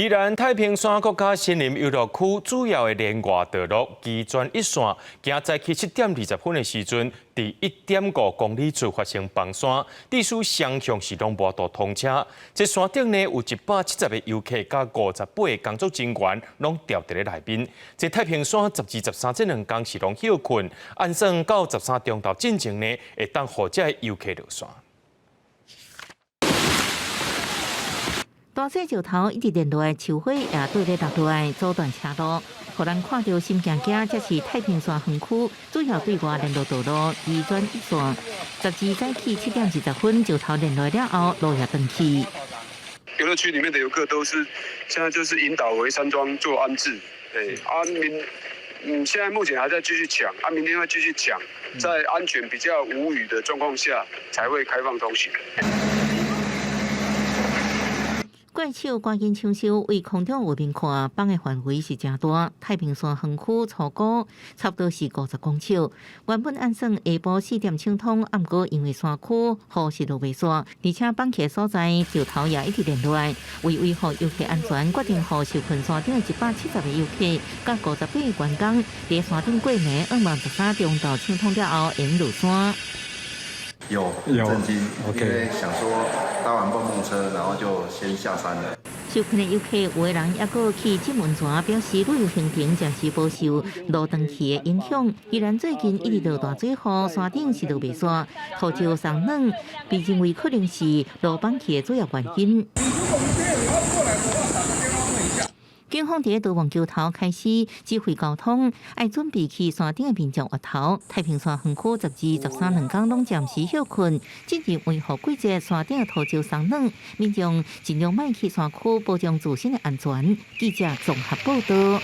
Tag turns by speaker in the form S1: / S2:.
S1: 宜蘭太平山國家森林遊樂區主要的連外道路基專一線，今早起7點20分的時陣，佇1.5公里處發生崩山，致使雙向是攏無法度通車。這山頂呢有170個遊客佮58個工作人員攏牢佇咧內面。這太平山12、13這兩工是攏歇睏，按算到13中晝進前呢，會當予這个遊客落山。
S2: 大細石頭一直連落來，樹火也對咧落落來，阻斷車路，予人看著心驚驚。這是太平山園區主要對外聯絡道路基專一線，12早起7點20分，石頭連落來了後，路也斷去。
S3: 遊樂區裡面的遊客都是現在就是引導回山莊做安置。對，啊明，現在目前還在繼續搶，啊明天會繼續搶，在安全比較無虞的狀況下，才會開放通行。
S2: 怪手趕緊搶修，為空中畫面看，崩的範圍是誠大。太平山園區粗估差不多是50公尺。原本按算下晡4點搶通，毋過因為山區雨勢落袂煞，而且崩起的所在石頭也一直連落來。為維護遊客安全，決定予受困山頂的170個遊客佮58個員工，佇山頂過暝，向望13中晝搶通了後，會落山。
S4: 有震驚，因為想說搭完蹦蹦車，然後就先下山了。
S2: 受困的遊客有的人猶閣去浸溫泉，表示旅遊行程暫時無受路斷去的影響。宜蘭最近一直落大水雨，山頂是落袂煞，土石鬆軟，被認為可能是路崩去的主要原因。警方佇導望橋頭開始指揮交通，愛準備去山頂的民眾越頭。太平山園區12、13兩工攏暫時歇睏，進入維護季節，山頂的土石鬆軟，民眾盡量莫去山區，保障自身的安全。記者綜合報道。